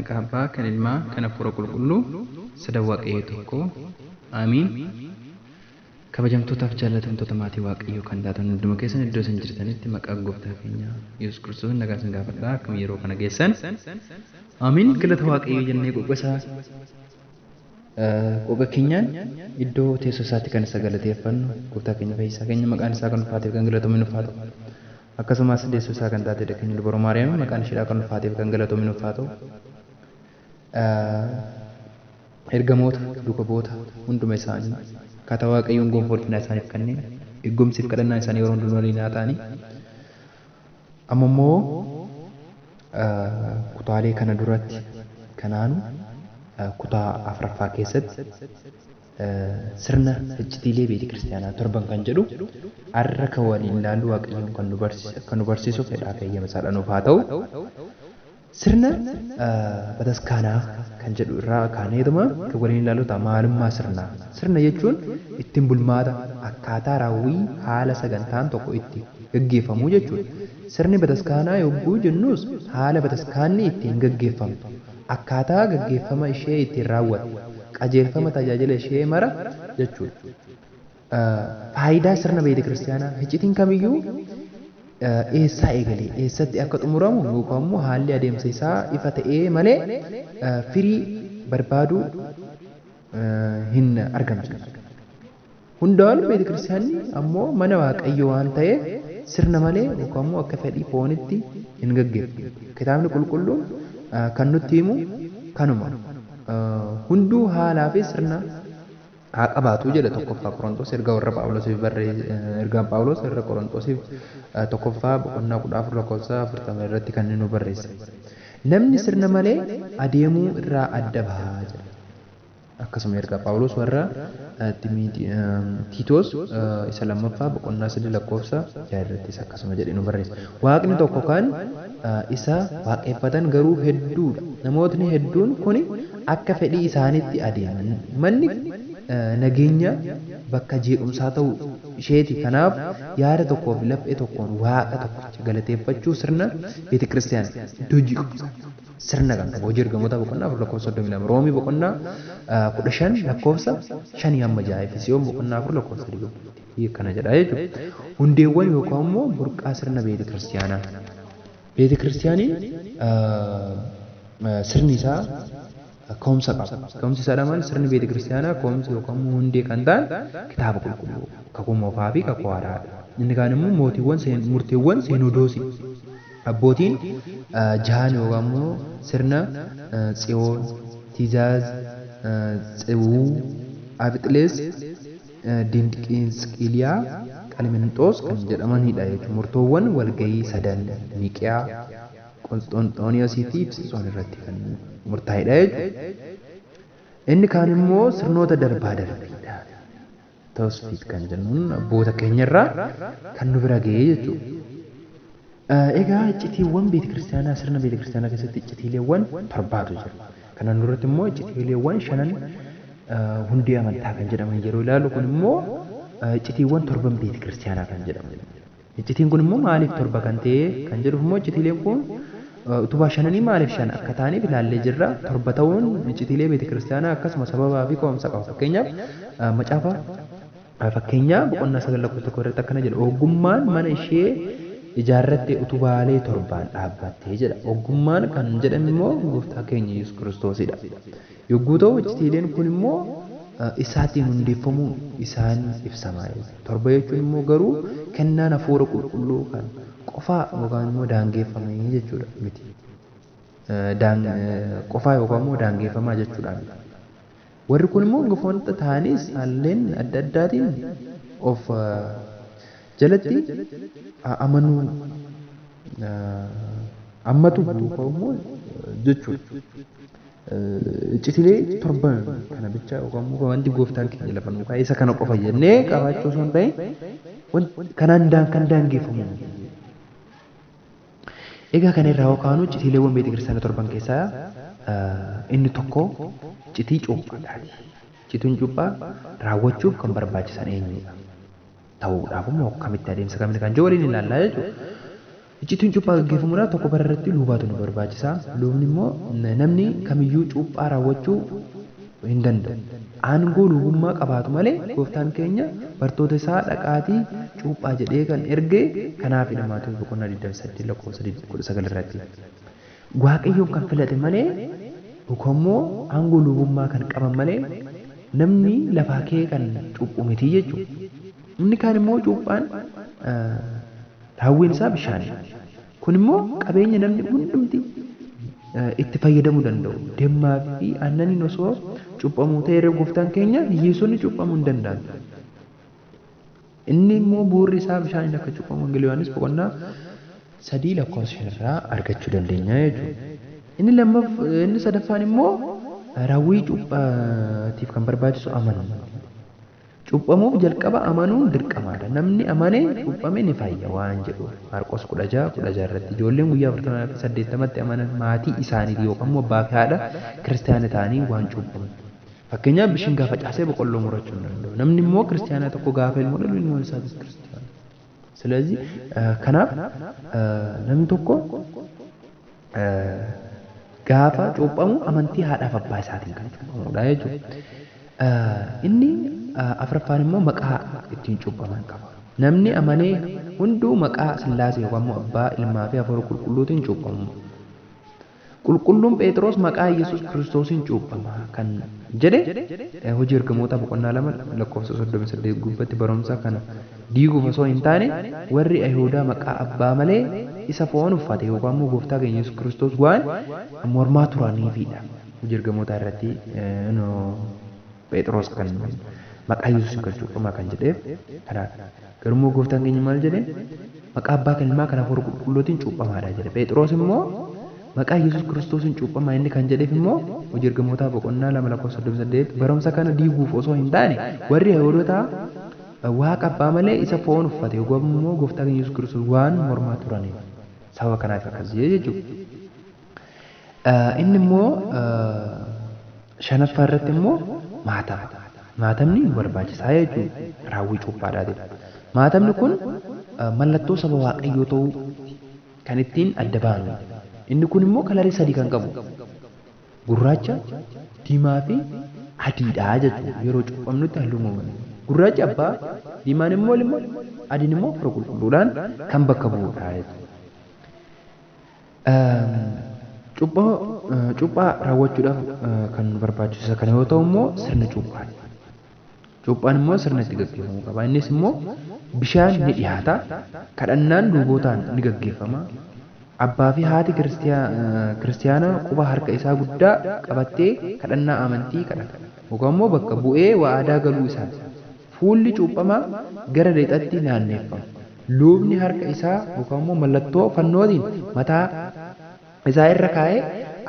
Maqaa Abbaa kan Ilmaa kan Hafuura Qulqulluu sadan Waaqayyo tokko. Aamiin. Kabajamtootaaf jaallatamtoota maatii Waaqayyoo kan taatan hunduma keessan iddoo isin jirtanitti maqaa gooftaa keenya Yesuus Kiristoos nagaa isin gaafadha. Akkam yeroo kana geessan. Aamiin. Galata Waaqayyoo jennee qoqa qoqa keenyaan iddoo teessoo isaatti kan isa galateeffannu gooftaa keenya fayyisaa keenya maqaan isaa kan ulfaateef kan galatoominu nuuf haa ta'u. Akkasumas deessoo isaa kan taatedha keenya dubaroo Maariyaam maqaan isheedhaa kan ulfaateef kan galatoominu nuuf haa ta'u. Ergamoota duuka bu'oota hunduma isaanii akkaataa Waaqayyoon gonfoo ulfinaa isaaniif kenneen eegumsiif kadhannaan isaanii yeroo hundumaa waliin haa ta'anii. Amma immoo kutaalee kana duratti kanaanu kutaa afuraffaa keessatti sirna iccitiilee beeti kiristaanaa torban kan jedhu har'a kan waliin ilaallu Waaqayyoon kan nu barsiisu fedhaa fi eeyyama isaadhaan nuuf haa ta'u. Sirna bataskaanaa kan jedhu irraa kaaneetuma kan waliin ilaallu ta'a maalummaa sirnaa. Sirna jechuun ittiin bulmaata akkaataa raawwii haala sagantaan tokko itti gaggeeffamu jechuudha. Sirni bataskaanaa yogguu jennus haala bataskaanni ittiin gaggeeffamtu, akkaataa gaggeeffama ishee ittiin raawwattu, qajeelfama tajaajila ishee mara jechuudha. Faayidaa sirna beeti kiristaanaa iccitiin kamiyyuu eessaa eegalee eessatti akka xumuramu yookaan immoo haalli adeemsa isaa ifa ta'ee malee firii barbaaduu hin argamsiisu. Hundaa'ol beeti kiristaanni ammoo mana Waaqayyoo waan ta'eef sirna malee yookaan immoo akka fedhii foonitti hin gaggeeffamu. Kitaabni qulqulluun kan nutti himu kanuma. Hunduu haalaa fi sirna haa qabaatu jedha tokkoffaa Qorontos ergaa warra Phaawulosiif ergaan Phaawulos warra Qorontosiif tokkoffaa boqonnaa 14 lakkoofsa 40 irratti kan inni nu barreesse. Namni sirna malee adeemuu irraa adda bahaa jedha. Akkasuma ergaa Phaawulos warra Tiitoos isa lammaffaa boqonnaa 3 lakkoofsa 6 irrattis akkasuma jedhee nu barreesse. Waaqni tokko kan isa waaqeffatan garuu hedduudha. Namootni hedduun kun akka fedhii isaaniitti adeeman. Manni nageenya bakka jeequmsaa ta'u isheeti. Kanaaf yaada tokkoo fi laphee tokkoon waaqa tokkicha galateeffachuu sirna beeti kiristaanaa iddoo jeequmsaa sirna kan qabu hojii ergamoota boqonnaa 4 lakkoofsa 32 Roomii boqonnaa 15 lakkoofsa 5 hamma 6 Efesiyoon boqonnaa 4 lakkoofsa 20 akkana jedha jechuudha. Hundeewwan yookaan immoo burqaa sirna beeti kiristaanaa. Beeti kiristaaniin sirni isaa ka'umsa qaba. Ka'umsi isaa maal? Sirni beeti kiristaanaa ka'umsa yookaan immoo hundee kan ta'an kitaaba qulqulluu kakuu moofaa fi kakuu haaraadha. Inni kaan immoo mootiiwwan murteewwan seenodoosii. Abbootiin jahan yookaan immoo sirna Tsiyoon, Tiizaaz, Tsiwuu, Abixilees, Dinqisqiliyaa, Qalminxoos kan jedhamanidha jechuudha. Murtoowwan walgahii sadan Niqiyaa, Qonsxonxooniyosii fi Efesoon irratti kan murtaa'edha jechuudha. Inni kaan immoo sirnoota darbaa darbiidha. Tawsfiit kan jennuun abboota keenyarraa kan nu bira ga'ee jechuudha. Egaa iccitiiwwan beeti kiristaanaa sirna beeti kiristaanaa keessatti iccitiileewwan torbaatu jira. Kanaan duratti immoo iccitiileewwan shanan hundee amantaa kan jedhaman yeroo ilaallu kun immoo iccitiiwwan torban beeti kiristaanaa kan jedhaman. Iccitiin kun immoo maaliif torba kan ta'e kan jedhuuf immoo iccitiileen kun utubaa shananii maaliif shan akka ta'aniif ilaallee jirra. Torba ta'uun iccitiilee beeti kiristaanaa akkasuma sababaa fi ka'umsa qaba. Fakkeenyaaf macaafa fakkeenyaa boqonnaa 9 lakkoofsa 1 irratti akkana jedha. Ogummaan mana ishee ijaarratte utubaalee torbaan dhaabbattee jedha. Ogummaan kan jedhame immoo gooftaa keenya Yesuus Kiristoosidha. Yogguu ta'u iccitiileen kun immoo isaatiin hundeeffamuun isaan ibsama. Torba jechuun immoo garuu kennaan hafuura qulqulluu kan qofaa yookaan immoo daangeffame jechuudha miti. Qofaa yookaan immoo daangeffamaa jechuudha miti. Warri kun immoo gofoota ta'anis haalleen adda addaatiin of jalatti amanuu ammatu yookaan immoo jechuudha. Iccitiilee torban kana bicha yookaan immoo wanti gooftaan keenya lafa nuu kaa'e isa kana qofa jennee qabaachuu osoo hin ta'in kanaan kan daangeffamu. Egaa kana irraa kaanu iccitiileewwan beeti kiristaanaa torban keessaa inni tokko iccitii cuuphaadhaati. Iccitiin cuuphaa raawwachuuf kan barbaachisan eenyudha? Ta'uudhaaf immoo akkamitti adeemsa kamiin kan jiru waliin ilaallaa jechuudha. Iccitiin cuuphaa gaggeeffamuudhaaf tokko bara irratti lubaatu nu barbaachisa. Lubni immoo namni kamiyyuu cuuphaa raawwachuu hin danda'u. Aangoo lubummaa qabaatu malee gooftaan keenya bartoota isaa dhaqaatii cuuphaa jedhee kan erge kanaafidha Maatewos boqonnaa 28 lakkoofsa 19 irratti. Waaqayyoon kan filate malee yookaan immoo aangoo lubummaa kan qaban malee namni lafaa kee kan cuuphu miti jechuudha. Inni kaan immoo cuuphaan raawwiin isaa bishaani. Kun immoo qabeenya namni hundumti itti fayyadamuu danda'u. Dammaa fi aannaniin osoo cuuphamuu ta'e gooftaan keenya hiyyeessonni cuuphamuu hin danda'an. Inni immoo bu'uurri isaa bishaaniin akka cuuphamu Wangeela Yohaannis boqonnaa 3 lakkoofsa 5 irraa argachuu dandeenya jechuudha. Inni inni sadaffaan immoo raawwii cuuphaatiif kan barbaachisu amanuu. Cuuphamuuf jalqaba amanuun dirqamaadha. Namni amane cuuphame ni fayya waan jedhu. Maarqos 16:16 irratti ijoolleen guyyaa 40 fi 80tti amanan maatii isaaniitii yookaan immoo abbaa fi haadha kiristaana ta'anii waan cuuphaman. Fakkeenyaaf bishaan gaafa facaasee boqqolloo murachuu hin danda'u. Namni immoo kiristaana tokko gaafa ilmoo dhalu ilmoon isaatis kiristaana. ስለዚህ kanaaf namni tokko gaafa cuuphamu amantii haadhaaf abbaa isaatiin kan cuuphamudha jechuudha. Inni afuraffaan immoo maqaa ittiin cuuphaman qaba. Namni amanee hunduu maqaa Sillaasee yookaan immoo abbaa, ilmaa fi hafuura qulqulluutiin cuuphamu. Qulqulluun Phexros maqaa Yesuus Kiristoosiin cuuphama kan jedhe hojii ergamoota boqonnaa 2 lakkoofsa 38 gubbatti barumsa kana diiguuf osoo hin taane warri Ayihudaa maqaa abbaa malee isa foon uffate yookaan immoo gooftaa keenya Yesuus Kiristoos waan mormaa turaniifidha. Hojii ergamoota irratti Phexros kan maqaa Yesuus kan cuuphama kan jedheef kanaaf. Garuu gooftaan keenya maal jedhe? Maqaa abbaa kan ilmaa kan hafuura qulqulluutiin cuuphamaadha jedhe. Phexros immoo maqaa Yesuus Kiristoosiin cuuphamaa inni kan jedheef immoo hojii ergamootaa boqonnaa 2 lakkoofsa 38 barumsa kana diiguuf osoo hin taane warri Ayihudotaa waaqa abbaa malee isa foon uffate yookaan immoo gooftaa keenya Yesuus Kiristoos waan mormaa turaniif sababa kanaaf akkas jedhe jechuudha. Inni immoo shanaffaa irratti immoo maatama. Maatamni barbaachisaa jechuudha raawwii cuuphaadhaatiif. Maatamni kun mallattoo saba waaqayyoo ta'uu kan ittiin adda baanu. Inni kun immoo kalarii sadii kan qabu. Gurraacha, diimaa fi adiidha jechuudha. Yeroo cuuphamnutti halluu uumama. Gurraachi abbaa, diimaan immoo ilma, adiin immoo hafuura qulqulluudhaan kan bakka bu'udha jechuudha. Cuuphaa raawwachuudhaaf kan nu barbaachisu kana yoo ta'u immoo sirna cuuphaati. Cuuphaan immoo sirna itti gaggeeffamuu qaba. Innis immoo bishaan ni dhiyaata. Kadhannaan lubootaan ni gaggeeffama. Abbaa fi haati kiristiyaanaa quba harka isaa guddaa qabattee kadhannaa amantii kadhata. Yookaan immoo bakka bu'ee waadaa galuu isaati. Fuulli cuuphamaa gara lixaatti naanneeffama. Lubni harka isaa yookaan immoo mallattoo fannootiin mataa isaa irra kaa'ee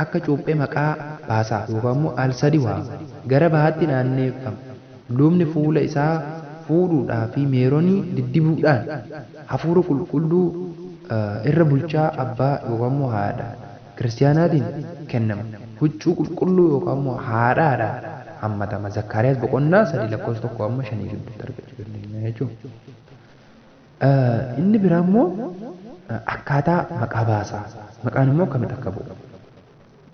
akka cuuphee maqaa baasaa yookaan immoo al sadi waama. Gara bahaatti naanneeffama. Lubni fuula isaa fuudhuudhaa fi meeronii diddibuudhaan hafuura qulqulluu irra bulchaa abbaa yookaan immoo haadha kiristiyaanaatiin kennama. Huccuu qulqulluu yookaan immoo haadhaadhaan hammatama. Zakkaariyaas boqonnaa 3 lakkoofsa 1 amma 5 gidduutti argachuu dandeenya jechuudha. Inni biraa immoo akkaataa maqaa baasaa. Maqaan immoo akkamitti akka bu'u.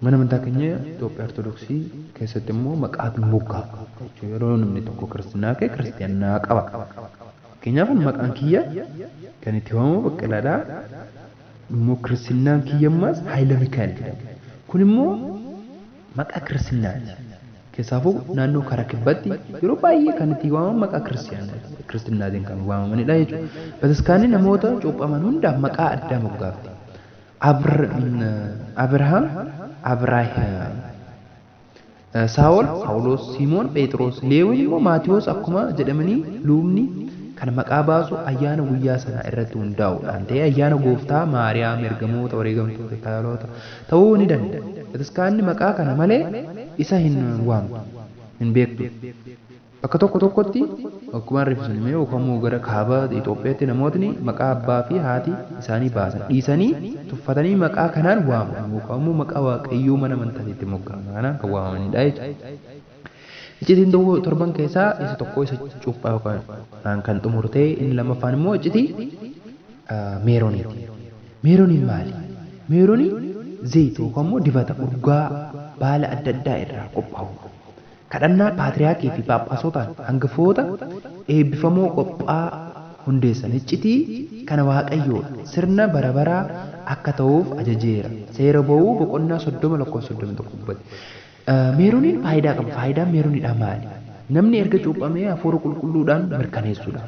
Mana amantaa keenya Itoophiyaa Ortodoksii keessatti immoo maqaatu moggaafama jechuudha. Yeroo namni tokko kiristinaa ka'e kiristiyaanaa qaba. Fakkeenyaaf maqaan kiyya kan itti waamamu Baqqalaadha. Immoo kiristinaan kiyya ammas Haayila Mikaa'el jedhama. Kun immoo maqaa kiristinaati. Keessaafuu naannoo karaa kibbaatti yeroo baay'ee kan itti waamaman maqaa kiristinnaatiin kan waamamanidha jechuudha. Bataskaanni namoota cuuphaman hundaaf maqaa addaa moggaafti. Abrahaam, Abrahaam, Saawol, Saawulos, Simoon, Phexros, Leewiin immoo Maatiyos akkuma jedhamanii lubni kan maqaa baasu ayyaana guyyaa sanaa irratti hundaa'uudhaan ta'ee ayyaana gooftaa Maariyaam ergamoota wareegamtoota taalota ta'uu ni danda'a. Bataskaanni maqaa kana malee isa hin waamtu, hin beektu. Bakka tokko tokkotti akkuma reefsu himee yookaan immoo gara kaaba Itoophiyaatti namootni maqaa abbaa fi haati isaanii baasan dhiisanii tuffatanii maqaa kanaan waamamu yookaan immoo maqaa waaqayyoo mana amantaatti moggaafama kanaan kan waamamanidha jechuudha. Iccitiin torban keessaa isa tokko isa cuuphaa yookaan kan xumuru ta'e inni lammaffaan immoo iccitii meerooniiti. Meerooniin maali? Meerooniin zayita yookaan immoo dibata urgaa baala adda addaa irraa qophaa'u. Kadhannaa paatriyaakii fi phaaphaasotaan hangafoota eebbifamoo qophaa hundeessan. Iccitii kana Waaqayyoo sirna bara baraa akka ta'uuf ajajeera. Seera ba'uu boqonnaa 30 lakkoofsa 31 dubbate. Meerooniin faayidaa qaba. Faayidaan meerooniidhaa maali? Namni erga cuuphamee hafuura qulqulluudhaan mirkaneessuudha.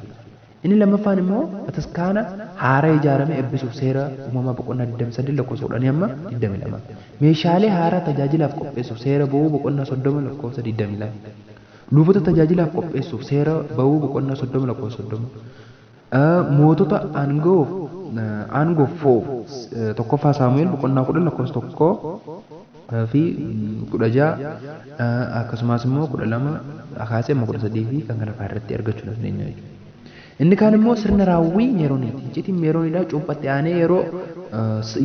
Inni lammaffaan immoo bataskaana haaraa ijaarame eebbisuuf seera uumamaa boqonnaa 28 lakkoofsa 10 hamma 22. Meeshaalee haaraa tajaajilaaf qopheessuuf seera ba'uu boqonnaa 30 lakkoofsa 22. Luboota tajaajilaaf qopheessuuf seera ba'uu boqonnaa 30 lakkoofsa 30. Mootota aangoof fo'uuf tokkoffaa Saamu'eel boqonnaa 10 lakkoofsa 1 fi 16 akkasumas immoo 12 kaasee amma 13 fi kan kana fa'aa irratti argachuu dandeenya jechuudha. Inni kaan immoo sirna raawwii meerooniiti. Iccitiin meerooniidhaa cuuphatti aanee yeroo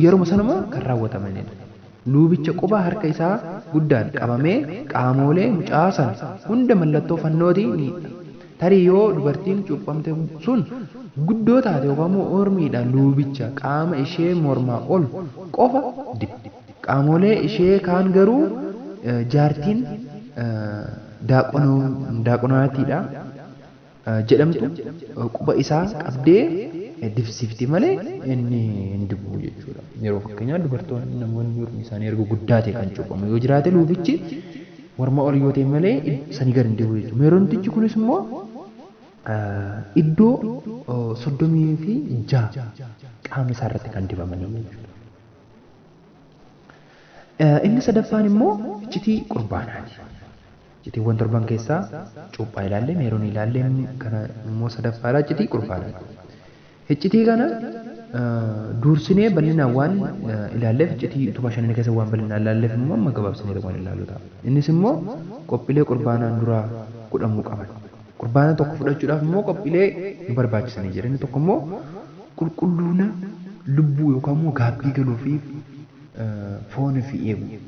yeruma sanuma kan raawwatamanidha. Lubicha quba harka isaa guddaan qabamee qaamolee mucaa sana hunda mallattoo fannootiin ni Tarii yoo dubartiin cuuphamte sun guddoo taate yookaan immoo ormiidhaan lubicha qaama ishee mormaa ol qofa dibdi. Qaamolee ishee kaan garuu jaartiin daaqonaatiidha jedhamtu quba isaa qabdee dibsiifti malee inni hin dibu jechuudha. Yeroo fakkeenyaaf dubartoonni namoonni mormi isaanii erga guddaa ta'e kan cuuphamu yoo jiraate lubichi morma ol yoo ta'e malee sanii gad hin dibu jechuudha. Meeroontichi kunis immoo iddoo 36 qaama isaa irratti kan dibamanii jechuudha. Inni sadaffaan immoo iccitii qurbaanaati. Icitiiwwan torban keessaa cuuphaa ilaalle, meeroon ilaalle, kana immoo sadaffaadha iccitii qurbaanaati. Iccitii kana duursinee bal'inaan waan ilaalleef iccitii utubaa shanan keessa waan bal'inaan ilaalleef immoo amma gabaabsinee waan ilaallu ta'a. Innis immoo qophiilee qurbaanaan duraa godhamuu qaban. Qurbaana tokko fudhachuudhaaf immoo qophiilee nu barbaachisanii jira. Inni tokko immoo qulqulluuna lubbuu yookaan immoo gaabbii galuu fi foonii fi eeguu.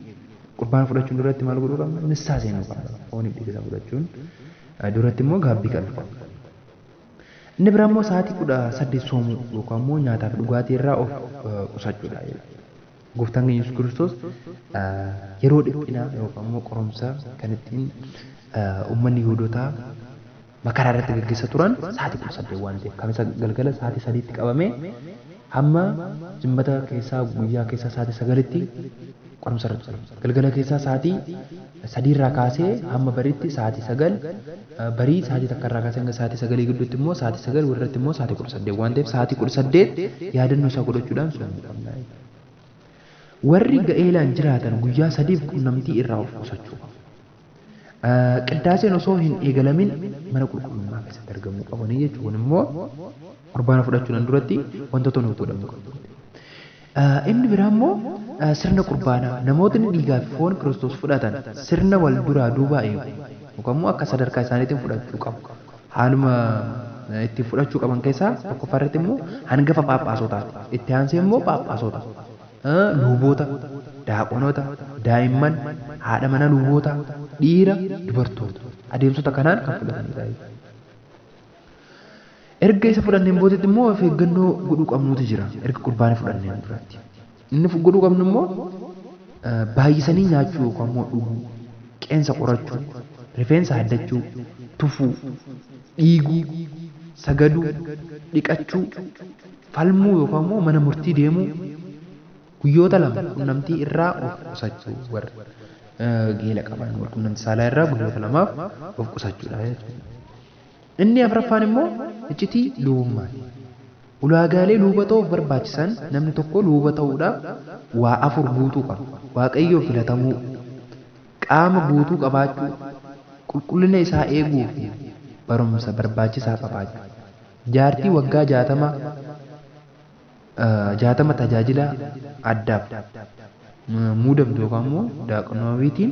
Qurbaana fudhachuun duratti maal godhuu qabna? Nissaa seenuu qabna. Foonii fi dhiiga fudhachuun duratti immoo gaabbii galuu qabna. Inni biraa immoo sa'aatii 18 soomuu yookaan immoo nyaataa fi dhugaatii irraa of qusachuudha. Gooftaan keenya Yesuus Kiristoos yeroo dhiphinaa yookaan immoo qoromsa kan ittiin uummanni Yihuudootaa makaraa irratti gaggeessa turan sa'aatii 18 waan ta'eef kamisa galgala sa'aatii 3tti qabamee hamma jimmata keessaa guyyaa keessaa sa'aatii 9tti qorumsa irra ture. Galgala keessaa sa'aatii 3 irraa kaasee hamma bariitti sa'aatii 9, barii sa'aatii 1 irraa kaasee hanga sa'aatii 9 gidduutti immoo sa'aatii 9, walirratti immoo sa'aatii 18 waan ta'eef sa'aatii 18 yaadannoo isaa godhachuudhaan soomuu qabna. Warri ga'eelaan jiraatan guyyaa sadiif qunnamtii irraa of qusachuu qabu. Qiddaaseen osoo hin eegalamin mana qulqullummaa keessatti argamuu qabanii jechuun kun immoo qurbaana fudhachuudhaan duratti wantoota nuuf godhamuu qabu. Inni biraa immoo sirna qurbaanaa namootni dhiigaa fi foon Kiristoos fudhatan sirna wal duraa duubaa eegu yookaan immoo akka sadarkaa isaaniitiin fudhachuu qabu. Haaluma ittiin fudhachuu qaban keessaa tokkoffaa irratti immoo hangafa phaaphaasotaati. Itti aansee immoo phaaphaasota, luboota, daaqonota, daa'imman, haadha mana luboota, dhiira, dubartoota. Adeemsota kanaan kan fudhatanidha. Erga isa fudhanneen boodatti immoo of eeggannoo godhuu qabnutu jira. Erga qurbaana fudhanneen duratti. Inni godhuu qabnu immoo baay'isanii nyaachuu yookaan immoo dhuguu, qeensa qorachuu, rifeensa haddachuu, tufuu, dhiiguu, sagaduu, dhiqachuu, falmuu yookaan immoo mana murtii deemuu, guyyoota lama qunnamtii irraa of qusachuu warra geela qaban wal qunnamtii saalaa irraa guyyoota lamaaf of qusachuudha jechuudha. Inni afraffaan immoo iccitii lubummaati. Ulaagaalee luba ta'uuf barbaachisan namni tokko luba ta'uudhaaf waa afur guutuu qaba. Waaqayyoof filatamuu, qaama guutuu qabaachuu, qulqullina isaa eeguu fi barumsa barbaachisaa qabaachuu. Jaartii waggaa 60 tajaajila addaaf muudamtu yookaan immoo daaqonoowiitiin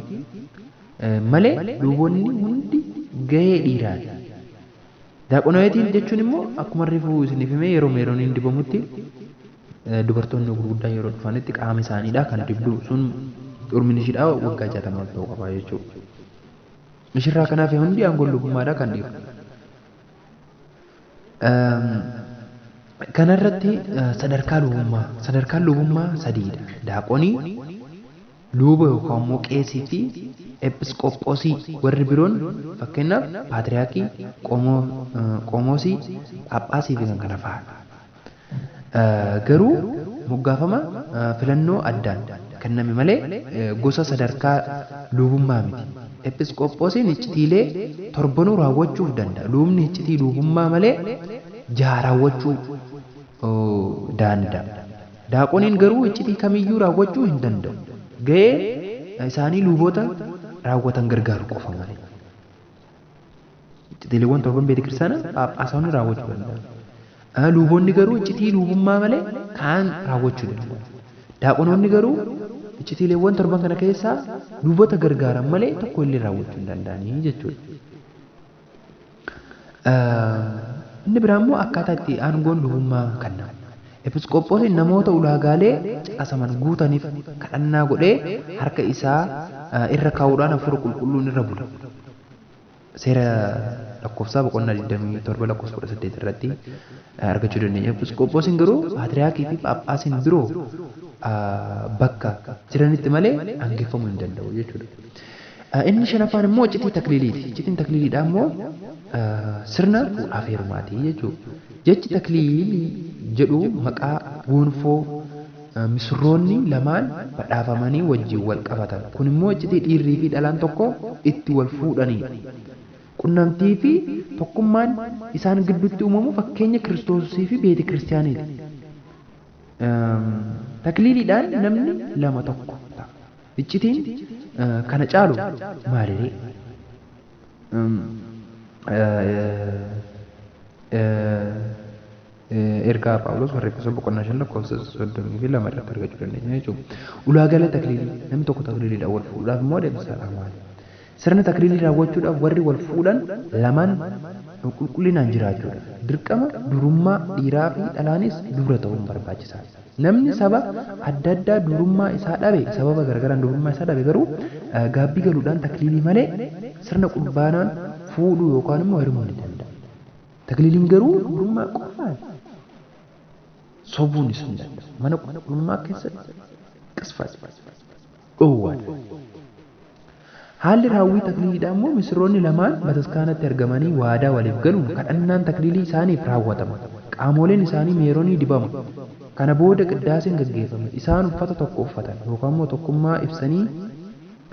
malee luboonni hundi gahee dhiiraati. Daaqonoowiitiin jechuun immoo akkuma reefu isiniif hime yeroo meerooniin dibamutti dubartoonni gurguddaan yeroo dhufanitti qaama isaaniidha kan dibdu sun umriin ishiidha waggaa 60 ol ta'uu qaba jechuudha. Ishirraa kanaaf hundi aangoon lubummaadha kan dhiiru. Kanarratti sadarkaa lubummaa. Sadarkaan lubummaa sadiidha. Daaqonii, luba yookaan immoo qeesii fi episkoophosii. Warri biroon fakkeenyaaf paatriyaakii, qomoosii, phaaphaasii fi kan kana fa'aadha. Garuu moggaafama filannoo addaan kenname malee gosa sadarkaa lubummaa miti. Episkoophosiin iccitiilee torbanuu raawwachuuf danda'a. Lubni iccitii lubummaa malee jaha raawwachuu danda'a. Daaqoniin garuu iccitii kamiyyuu raawwachuu hin danda'u. Ga'ee isaanii luboota raawwatan gargaaru qofa malee. Iccitiileewwan torban beeta kiristaanaa phaaphaasonni raawwachuu danda'u. Luboonni garuu iccitii lubummaa malee kaan raawwachuu danda'u. Daaqonoonni garuu iccitiileewwan torban kana keessaa luboota gargaaran malee tokko illee raawwachuu hin danda'anii jechuudha. Inni biraa immoo akkaataa itti aangoon lubummaa kennamu. Episkoophosiin namoota ulaagaalee caqasaman guutaniif kadhannaa godhee harka isaa irra kaa'uudhaan hafuura qulqulluun irra bula. Seera lakkoofsaa boqonnaa 27 lakkoofsa 18 irratti argachuu dandeenya. Episkoophosiin garuu paatriyaakii fi phaaphaasiin biroo bakka jiranitti malee aangeffamuu hin danda'u jechuudha. Inni shanaffaan immoo iccitii takliiliiti. Iccitiin takliiliidhaa immoo sirna fuudhaaf heerumaati jechuudha. Jechi takliilii jedhu maqaa gonfoo misirroonni lamaan badhaafamanii wajjin wal qabatan. Kun immoo iccitii dhiirrii fi dhalaan tokko itti wal fuudhanidha. Qunnamtii fi tokkummaan isaan gidduutti uumamu fakkeenya Kiristoosii fi beeti kiristaaniiti. Takliiliidhaan namni lama tokko ta'a. Iccitiin kana caalu maaliree? Ergaa Phaawulos warra Efesoon boqonnaa 5 lakkoofsa 32 irratti argachuu dandeenya jechuudha. Ulaagaalee takliilii namni tokko takliiliidhaan wal fuudhuudhaaf immoo adeemsa maali? Sirna takliilii raawwachuudhaaf warri wal fuudhan lamaan qulqullinaan jiraachuudha. Dirqama durummaa dhiiraa fi dhalaanis dubra ta'uun barbaachisaadha. Namni saba adda addaa durummaa isaa dhabe sababa garaagaraan durummaa isaa dhabe garuu gaabbii galuudhaan takliilii malee sirna qurbaanaan fuudhuu yookaan immoo heerumuu ni danda'a. Takliiliin garuu durummaa qofaan sobuun hin danda'amu. Mana qulqullummaa keessatti qisfata dhoowwaadha. Haalli raawwii takliiliidhaa immoo misirroonni lamaan bataskaanatti argamanii waadaa waliif galuun kadhannaan takliilii isaaniif raawwatama. Qaamoleen isaanii meeroonii dibamu. Kana booda qiddaaseen gaggeeffama. Isaan uffata tokko uffatan yookaan immoo tokkummaa ibsanii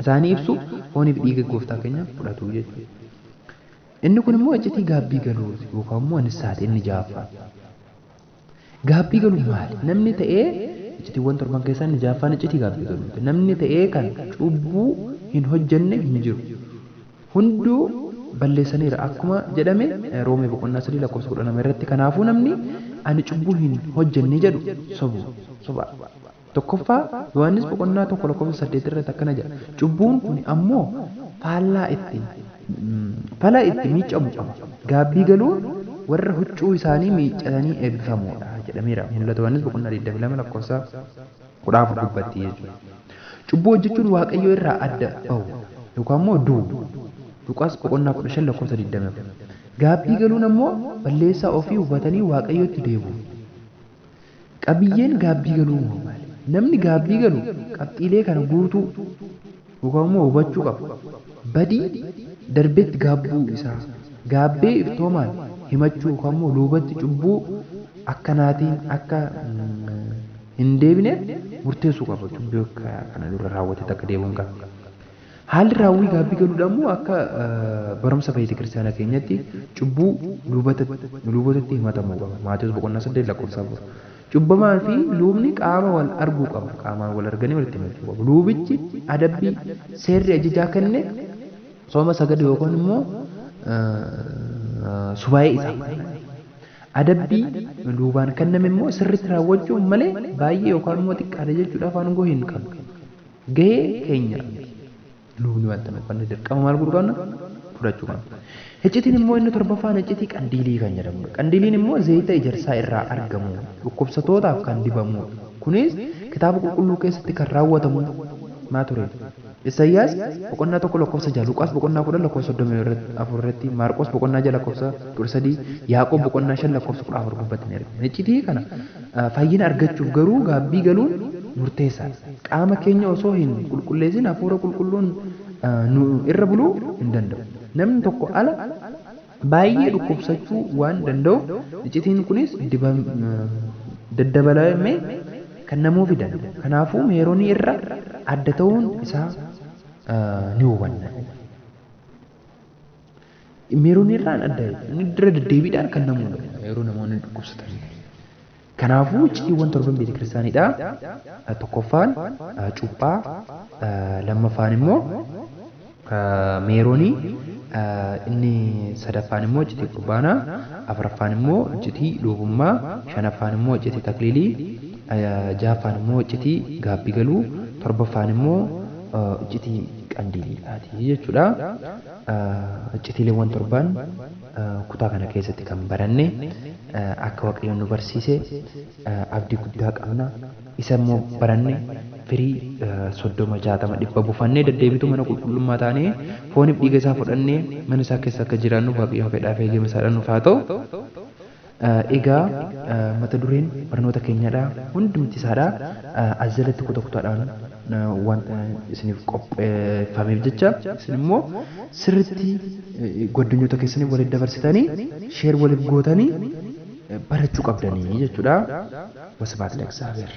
isaanii ibsu fooniif dhiiga gooftaa keenya fudhatu jechuudha. Inni kun immoo iccitii gaabbii galuu yookaan immoo anissaati inni ja'affaan. Gaabbii galuun maali? Namni ta'ee iccitiiwwan torban keessaa inni ja'affaan iccitii gaabbii galuuti. Namni ta'ee kan cubbuu hin hojjenne hin jiru. Hunduu balleessaniira akkuma jedhame Roomee boqonnaa 3 lakkoofsa 12 irratti. Kanaafuu namni ani cubbuu hin hojjenne jedhu sobu soba. Tokkoffaa Yohaannis boqonnaa 1 lakkoofsa 8 irratti akkana jedha. Cubbuun kun ammoo faallaa itti fala itti miiccamu qaba. Gaabbii galuun warra huccuu isaanii miiccatanii eebbifamoodha jedhameera. Mul'ata Yohaannis boqonnaa 22 lakkoofsa 14 dubbatti jechuudha. Cubbuu hojjechuun Waaqayyo irraa adda bahu yookaan immoo du'u. Luqaas boqonnaa 15 lakkoofsa 24. Gaabbii galuun ammoo balleessaa ofii hubatanii Waaqayyotti deebi'u. Qabiyyeen gaabbii galuu maali? Namni gaabbii galu qabxiilee kana guutuu yookaan immoo hubachuu qaba. Badii darbetti gaabbuu isaa gaabbee iftoomaan himachuu yookaan immoo lubatti cubbuu akkanaatiin akka hin deebineef murteessuu qaba. Cubbuu kana dura raawwate akka deebi'uun qaba. Haalli raawwii gaabbii galuudhaan immoo akka barumsa beeta kiristaanaa keenyatti cubbuu lubatti himatamuu qaba. Maatewos boqonnaa 8 lakkoofsa 4. Cubbamaa fi lubni qaama wal arguu qaba. Qaamaan wal arganii walitti himachuu qabu. Lubichi adabbii seerri ajajaa kenne sooma sagada yookaan immoo subaa'ee isaa. Adabbii lubaan kenname immoo sirriitti raawwachuu malee baay'ee yookaan immoo xiqqaadha jechuudhaaf aangoo hin qabu. Gahee keenya lubni wanta nu qabne dirqama maal godhuu qabna? Fudhachuu qabna. Iccitiin immoo inni torbaffaan iccitii qandiilii kan jedhamudha. Qandiiliin immoo zayita ejersaa irraa argamu dhukkubsatootaaf kan dibamudha. Kunis kitaaba qulqulluu keessatti kan raawwatamu maa ture? Isaayyaas boqonnaa 1 lakkoofsa 6, Luqaas boqonnaa 10 lakkoofsa 34 irratti, Maarqos boqonnaa 6 lakkoofsa 13, Yaaqoob boqonnaa 5 lakkoofsa 14 gubbaatti ni argina. Iccitii kana fayyina argachuuf garuu gaabbii galuun murteessaadha. Qaama keenya osoo hin qulqulleessin hafuura qulqulluun nu irra buluu hin danda'u. Namni tokko ala baay'ee dhukkubsachuu waan danda'uuf iccitiin kunis daddabalamee kennamuufii danda'a. Kanaafuu meeroonii irra adda ta'uun isaa ni hubanna. Meeroonii irraan adda inni irra deddeebiidhaan kennamuudha yeroo namoonni dhukkubsatan. Kanaafuu icciitiiwwan torban beeta kiristaanidha. Tokkoffaan cuuphaa, lammaffaan immoo meeroonii, inni sadaffaan immoo iccitii qurbaanaa, afuraffaan immoo iccitii luubummaa, shanaffaan immoo iccitii takliilii, jahaffaan immoo iccitii gaabbii galuu, torbaffaan immoo iccitii qandiiliidhaati jechuudha. Iccitiileewwan torban kutaa kana keessatti kan baranne akka Waaqayyoon nu barsiise abdii guddaa qabna. Isa immoo baranne firii 30, 60, 100 bufannee deddeebituu mana qulqullummaa taanee fooniif dhiiga isaa fudhannee mana isaa keessa akka jiraannuuf Waaqayyoon fedhaa fi eeyyama isaadhaan nuuf haa ta'u. Egaa mata dureen barnoota keenyadha hundumti isaadha as jalatti kuta kutaadhaan wanta isiniif qopheeffameef jecha isin immoo sirritti gwaddinyoota keessanii waliif dabarsitanii sheer waliif gootanii barachuu qabdanii jechuudha. Wasbaat ለእግዚአብሔር.